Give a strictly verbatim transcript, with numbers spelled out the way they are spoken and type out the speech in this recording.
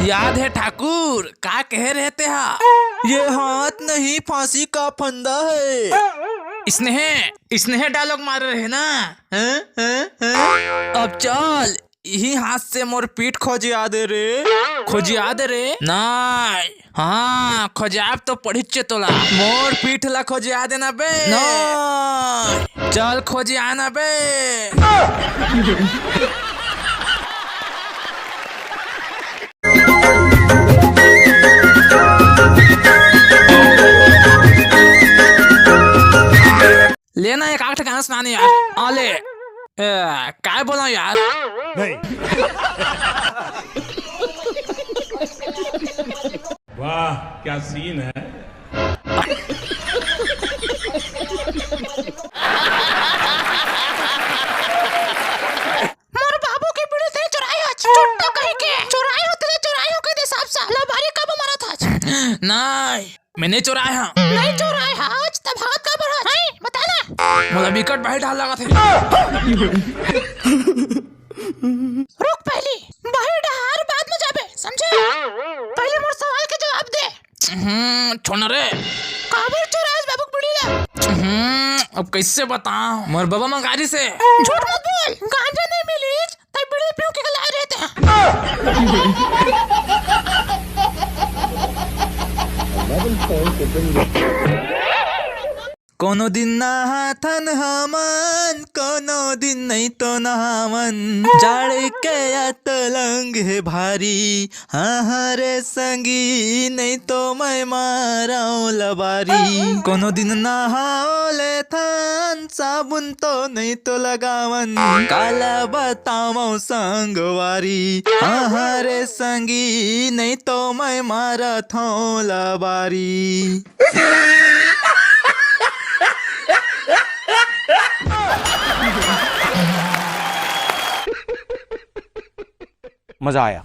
याद हे ठाकुर, का कहे रहे तेहा? ये हाथ नहीं, फांसी का फंदा है। इसने, इसने dialogue मारे रहे ना? हैं? हैं? हैं? अब चल, इही हाथ से मोर पीठ खोजिया दे रे। खोजिया दे रे? नाय। हाँ, खोजाब तो पड़िच हे तोला। मोर पीठ ला खोजिया देना बे। नाय। चल खोजिया ना बे। लेना एक आठ गाना सुनाने यार। आ ले। ए, काय बोला यार? नहीं। वाह, क्या सीन है। मोर बाबू के बीड़ी ते चुराए हच, चुट्टा कहीं के। चुराए हो ते, चुराए हो कह दे साफ साफ। लबारी कब मारत हच? नहीं, मैं नहीं चुराए हँव। नहीं चुराए हच, तब भागत काबर हच? हैं, बता ना। मोला बिकट बाहिर डहर लागत हे। रुक पहली, बाहिर डहर बाद में जाबे, समझे? पहले मोर सवाल के जवाब दे। हम्म, छोड़ ना रे। काबर चुराए हस बाबू के बीड़ी ला? हम्म, अब कैसे बताओं? मोर बाबा मंगारी से। झूठ मत बोल, गांजा नहीं मिलिस, तब बीड़ी पीऊ के लाए रहे तें। कोनो दिन नहाथन हमन, कोनो दिन नहीं तो नहावन। जाड़ के अतलंग हे भारी, हाँ, हाँ रे संगी, नहीं तो मैं मारंव लबारी। कोनो दिन नहा लेथन, साबुन तो नहीं तो लगावन, काला बतावंव संगवारी। हाँ, हाँ रे संगी, नहीं तो मैं मारत हंव लबारी। मजा आया।